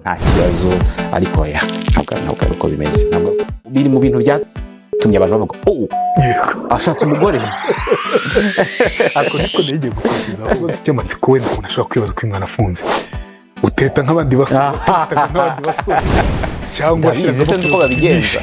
Nta kibazo, ariko ya ntabwo ari uko bimeze. Ntabwo biri mu bintu byatumye abantu bavuga: "Oh, ashatse umugore." Ako niko nagiye gukurikiza ahubwo si icy'amatsiko. Wenda umuntu ashobora kwibaza ko uyu mwana afunze uteta nk'abandi basore, uteta nk'abandi basore cyangwa Ndabizi se, nzi uko babigenza.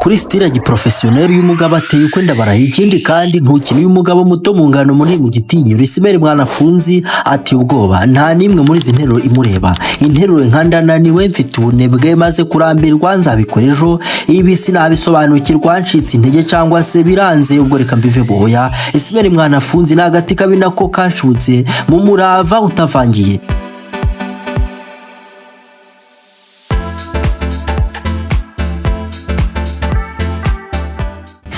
Kuri style ya giporofesiyoneri y'umugabo ateye ukwe, ndabarahiye. Ikindi kandi, ntukine uyu mugabo muto mu ngano muri mu gitinyiro. Isimeri Mwanafunzi ateye ubwoba, nta n'imwe muri izi nteruro imureba. Interuro nka "Ndananiwe", "Mfite ubunebwe", "Maze kurambirwa", "Nzabikora ejo", "Ibi sinabisobanukirwa", "Ncitse intege" cyangwa se "Biranze, ubwo reka mbive boya". Isimeri Mwanafunzi ni agati kabi nako kashibutse mu murava utavangiye.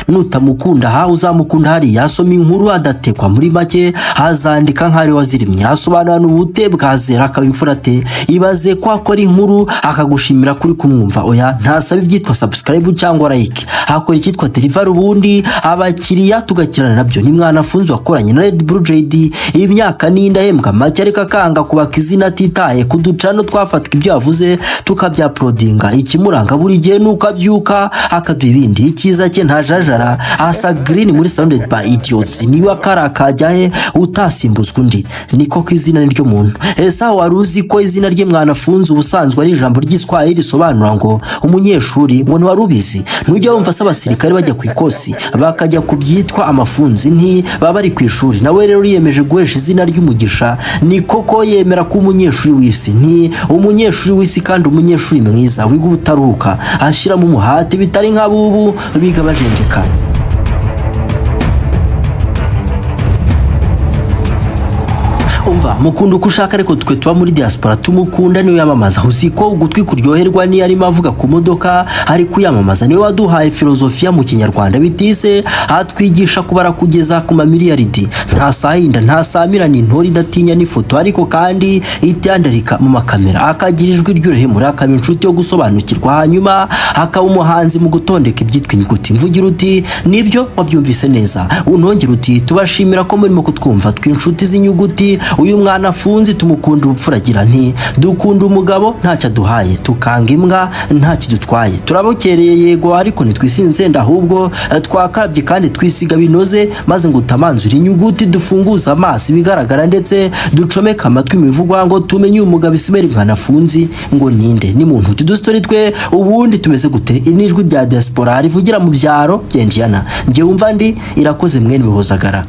Nutamukunda aha, uzamukunda hariya. Asoma inkuru adatekwa, muri make azandika nk'ari wazirimye, asobanura ubute bwa zera, akaba imfura te. Ibaze ko akora inkuru akagushimira kuri kumwumva. Oya, ntasaba ibyitwa subscribe cyangwa like, akora icyitwa delivery, ubundi abakiriya tugakirana nabyo. Ni Mwanafunzi wakoranye na Red Blue JD imyaka n'indahembwa make, ariko akanga kubaka izina atitaye kuducano twafatika ibyo yavuze tukabyaprodinga. Ikimuranga buri gihe nuko abyuka akaduha ibindi. Icyiza cye ntajajara, asa green muri Surrounded by Idiots. Niba karakajya he utasimbuzwa undi, niko ko izina ni ryo muntu. Ese aho wari uzi ko izina rye Mwanafunzi ubusanzwe ari ijambo ry'Iswahili risobanura ngo umunyeshuri? Ngo ntiwari ubizi? Ntujya wumva se abasirikare bajya ku ikosi bakajya ku byitwa amafunzi, nti baba bari ku ishuri? Nawe rero yiyemeje guhesha izina ry'umugisha, ni koko yemera kuba umunyeshuri w'isi. Nti umunyeshuri w'isi kandi umunyeshuri mwiza wiga ubutaruhuka, ashyiramo umuhate, bitari nk'abubu biga bajenjeka. Umva, mukunda uko ushaka, ariko twe tuba muri diaspora tumukunda niyo yamamaza. Uzi ko ugutwi kuryoherwa niyo arimo avuga ku modoka ari kuyamamaza? Niwe waduhaye filozofiya mu Kinyarwanda bitise, atwigisha kubara kugeza ku mamiliyaridi. Nta sahinda, nta samirana, intore idatinya n'ifoto, ariko kandi itiyandarika mu makamera, akagira ijwi ry'uruhemure, akaba inshuti yo gusobanukirwa, hanyuma akaba umuhanzi mu gutondeka ibyitwa inyuguti. Mvugira uti nibyo, wabyumvise neza. Unongera uti tubashimira ko murimo kutwumva, tw'inshuti z'inyuguti. Uyu mwana afunze tumukunda ubupfura agira. Nti dukunda umugabo ntacyo aduhaye, tukanga imbwa ntacyo idutwaye. Turabukereye yego, ariko ntitwisinze, ahubwo twakarabye kandi twisiga binoze, maze ngo utamanzure inyuguti, dufunguze amaso ibigaragara, ndetse ducomeke amatwi imivugwa ngo tumenye uyu mugabo Isimeri Mwanafunzi ngo ninde, ni muntu utu dustori twe ubundi tumeze gute. Iri ni ijwi rya diaspora rivugira mu byaro bya Indiana. Njye wumva ndi Irakoze mwene Bihozagara.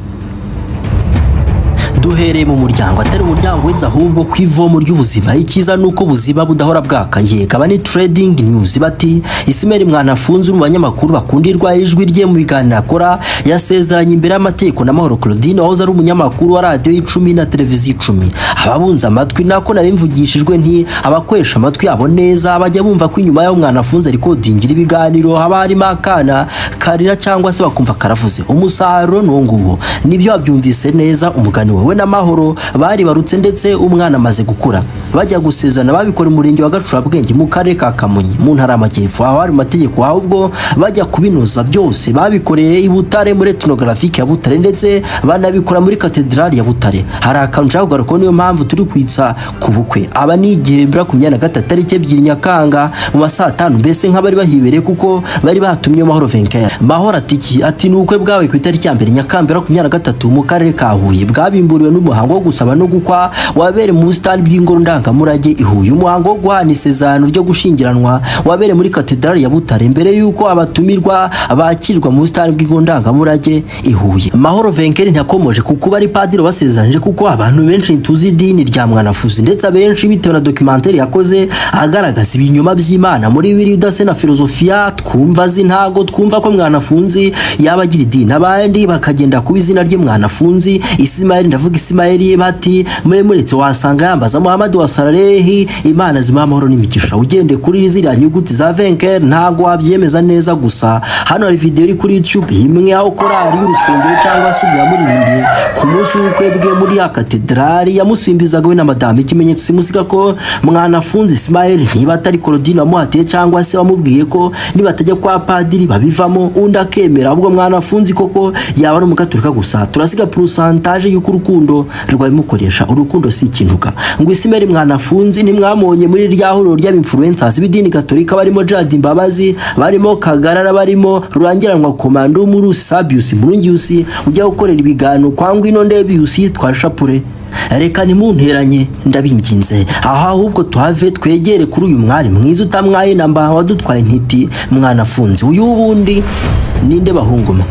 Duhereye mu muryango, atari umuryango w'inzu, ahubwo ku ivomo ry'ubuzima. Icyiza ni uko ubuzima budahora bwaka. Yego, ni Trading News bati Isimeri Mwanafunzi uri mu banyamakuru bakundirwa ijwi rye mu biganiro akora, yasezeranye imbere y'amategeko na Mahoro Claudine wahoze ari umunyamakuru wa radiyo 10 na televiziyo 10. Ababunze amatwi, nako nari mvugishijwe, nti abakoresha amatwi yabo neza bajya bumva ko inyuma y'aho Mwanafunzi arikodingira ibiganiro haba harimo akana karira cyangwa se bakumva karavuze. Umusaruro ni uwo nguwo, nibyo, wabyumvise neza. Umugani wawe na Mahoro baribarutse, ndetse umwana amaze gukura. Bajya gusezerana babikora umurenge wa Gacurabwenge mu karere ka Kamonyi mu ntara y'Amajyepfo, aho hari amategeko. Ahubwo bajya kubinoza byose babikoreye i Butare muri Ethnographique ya Butare, ndetse banabikora muri Katedrali ya Butare. Hari akantu nshaka kugarukaho, niyo mpamvu turi kwitsa ku bukwe. Aba ni 2023 tariki 2 Nyakanga mu ma saa 5, mbese nk'abari bahibereye kuko bari batumye Mahoro Venkaye. Mahoro ati iki? Ati ni ubukwe bwawe ku itariki ya 1 Nyakanga 2023 mu karere ka Huye, bwabimburiwe n'umuhango wo gusaba no gukwa wabereye mu busitani bw'ingoro ndangamurage i Huye. Umuhango wo guhana isezerano ryo gushyingiranwa wabereye muri Katedrali ya Butare mbere y'uko abatumirwa bakirwa mu busitani bw'ingoro ndangamurage i Huye. Mahoro Venkeri ntiyakomoje ku kuba ari padiri wasezeranyije, kuko abantu benshi ntituzi idini rya Mwanafuzi, ndetse abenshi bitewe na documentary yakoze agaragaza ibinyoma by'Imana muri Bibiliya udase na filozofiya twumva azi, ntago twumva ko Mwanafunzi yaba agira idini. Abandi bakagenda kuba izina rye Mwanafunzi Isimayeli, ndavuga Isimayeli, bati mwe muretse wasanga yambaza Muhammad wa Salehi, Imana zimuha amahoro n'imigisha. Ugendeye kuri ziriya nyuguti za Venker ntago wabyemeza neza. Gusa hano hari video iri kuri YouTube imwe aho korali y'urusengero cyangwa se ubwo yamuririmbiye ku munsi w'ubukwe bwe muri ya katedrali, yamusimbizaga we na madamu. Ikimenyetso simusiga ko Mwanafunzi Ismail niba atari Claudine wamuhatiye cyangwa se wamubwiye ko nibatajya kwa padiri babivamo, undi akemera, ubwo Mwanafunzi koko yaba ari umugaturika. Gusa turasiga pourcentage y'uko urukundo urukundo rwabimukoresha. Urukundo si ikintuga. Ngo Ismail Mwanafunzi ntimwamubonye muri rya huriro ry'aba-influencers b'idini gatolika, barimo Jad Mbabazi, barimo Kagarara, barimo Rurangiranwa Komando muri Sabius Murungius, ujya gukorera ibiganiro kwa Ngwino Ndebius yitwa Shapure. Reka ntimunteranye, ndabinginze aho, ahubwo tuhave twegere kuri uyu mwari mwiza utamwaye namba wadutwaye intiti. Mwanafunzi uyu wundi ninde, bahungu mwe?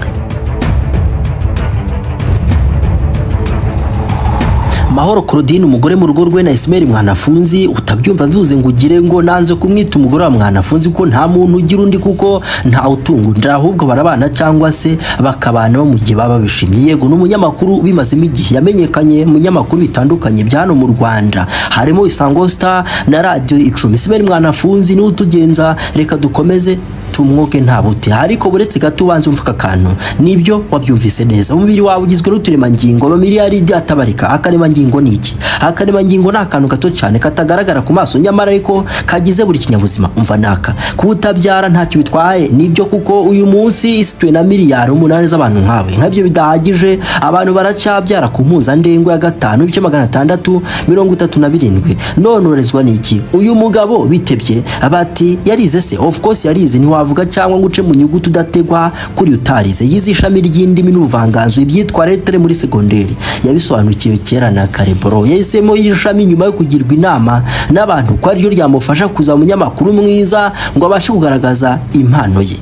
Mahoro Claudine, umugore mu rugo rwe na Ismail Mwanafunzi. Utabyumva bivuze ngo ugire ngo nanze kumwita umugore wa Mwanafunzi, kuko nta muntu ugira undi, kuko nta utunga undi, ahubwo barabana cyangwa se bakabana mu gihe baba bishimye. Yego, ni umunyamakuru ubimazemo igihe, yamenyekanye mu binyamakuru bitandukanye bya hano mu Rwanda, harimo Isango Star na Radiyo Icumi. Ismail Mwanafunzi niwe utugenza, reka dukomeze tumwoge nta bute. Ariko buretse gato, ubanza umva aka kantu. Nibyo, wabyumvise neza. Umubiri wawe ugizwe n'uturemangingo amamiliyaridi atabarika. Akaremangingo ni iki? Akaremangingo ni akantu gato cyane katagaragara ku maso, nyamara ariko kagize buri kinyabuzima. Umva naka, kuba utabyara ntacyo bitwaye. Nibyo, kuko uyu munsi isi ituwe na miliyari 8 z'abantu nkawe. Nkabyo bidahagije, abantu baracyabyara ku mpuzandengo ya 5.637. None urezwa n'iki? Uyu mugabo bitebye bati yarize se? Of course yarize, ntiwavuga cyangwa ngo uce mu nyuguti udategwa kuri utarize. Yize ishami ry'indimi n'ubuvanganzo, ibyitwa lettres, muri segonderi. Yabisobanukiwe kera na kare, bro. Yahisemo iri shami nyuma yo kugirwa inama n'abantu ko ariryo ryamufasha kuzaba umunyamakuru mwiza, ngo abashe kugaragaza impano ye.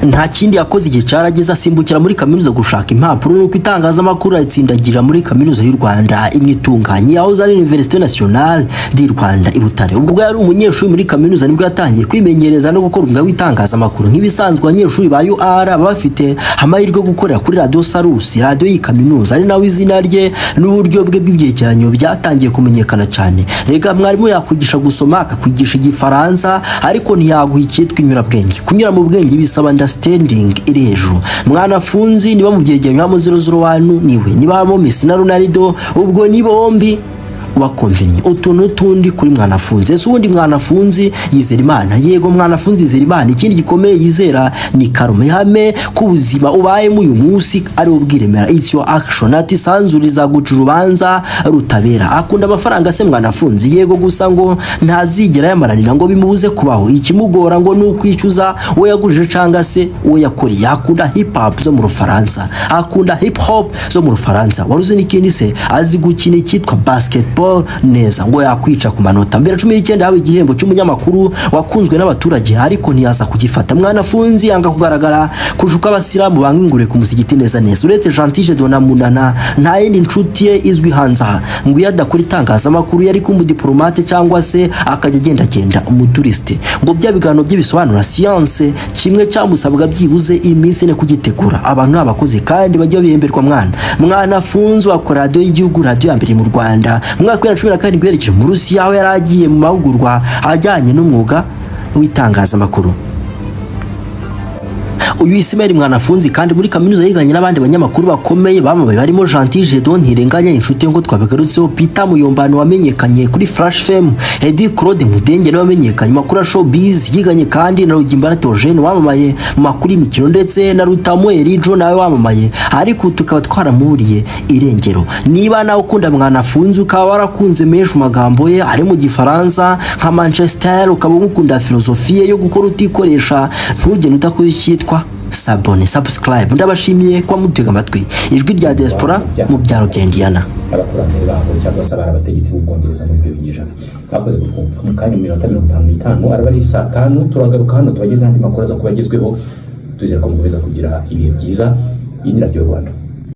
Nta kindi yakoze, igihe cyarageze asimbukira muri kaminuza gushaka impapuro, nuko itangazamakuru ayitsindagira muri Kaminuza y'u Rwanda imwe itunganye, yahoze ari Université Nationale du Rwanda i Butare. Ubwo yari umunyeshuri muri kaminuza nibwo yatangiye kwimenyereza no gukora umwuga w'itangazamakuru. Nk'ibisanzwe, abanyeshuri ba UR baba bafite amahirwe yo gukorera kuri Radiyo Salus, radiyo y'iyi kaminuza, ari nawe izina rye n'uburyo bwe bw'ibyegeranyo byatangiye kumenyekana cyane. Rega mwarimu yakwigisha gusoma, akakwigisha Igifaransa, ariko ntiyaguha icyitwa inyurabwenge. Kunyura mu bwenge bisaba understanding iri hejuru. Mwanafunzi niba mu byegeranyo habamo 001, niwe. Niba habamo Messi na Ronaldo, ubwo ni bombi bakombenye. Utu n'utundi kuri Mwanafunzi. Ese ubundi Mwanafunzi yizera Imana? Yego, Mwanafunzi yizera Imana. Ikindi gikomeye yizera ni karma, ihame ko ubuzima ubayemo uyu munsi ari ubwiremera, it's your action. Ati sanzuri rizaguca urubanza rutabera. Akunda amafaranga se Mwanafunzi? Yego, gusa ngo ntazigera yamaranira ngo bimubuze kubaho. Ikimugora ngo ni ukwicuza uwo yagurije cyangwa se uwo yakoreye. Akunda hip hop zo mu Rufaransa, akunda hip hop zo mu Rufaransa. Wari uzi n'ikindi se? Azi gukina icyitwa basketball neza, ngo yakwica ku manota. Mbere 19 yahawe igihembo cy'umunyamakuru wakunzwe n'abaturage, ariko ntiyaza kugifata. Mwanafunzi yanga kugaragara kurusha uko abasilamu banga ingurube ku musigiti neza neza. Uretse Gentile Dona Munana, nta yindi nshuti ye izwi hanze aha. Ngo iyo adakora itangazamakuru yari kuba umudiplomate cyangwa se akajya agendagenda umuturisite. Ngo bya biganiro bye bisobanura siyanse, kimwe cyamusabwa byibuze iminsi 4 kugitegura. Abantu ni abakozi kandi bajya babihemberwa. Mwana Mwanafunzi wakora radiyo y'igihugu, radiyo ya mbere mu Rwanda, mu mwaka wa 2017 yerekeje mu Rusiya, aho yari agiye mu mahugurwa ajyanye n'umwuga w'itangazamakuru. Uyu Ismail Mwanafunzi kandi muri kaminuza yiganye n'abandi banyamakuru bakomeye bamamaye, barimo Gentil Jedon Ntirenganya, inshuti ngo twabigarutseho, Peter Muyombano wamenyekanye kuri Flash FM, Eddie Claude Mudenge nawe wamenyekanye mu makuru ya showbiz. Yiganye kandi na Rugimbana Theogene wamamaye mu makuru y'imikino, ndetse na Rutamu Elijo nawe wamamaye, ariko tukaba twaramuburiye irengero. Niba nawe ukunda Mwanafunzi, ukaba warakunze menshi mu magambo ye ari mu Gifaransa nka Manchester, ukaba ukunda filozofiye yo gukora utikoresha, ntugende udakoze icyitwa s'abonner, subscribe. Ndabashimiye kuba mutega amatwi Ijwi rya Diaspora mu byaro bya Indiana. Abakurambere babo cyangwa se abari abategetsi b'Ubwongereza muri ibyo binyejana bakoze gutwumva. Mu kanya, mu minota 55, araba ari saa 5, turagaruka hano tubageze andi makuru aza kuba agezweho. Twizera ko mukomeza kugira ibihe byiza. Iyi ni Radiyo Rwanda.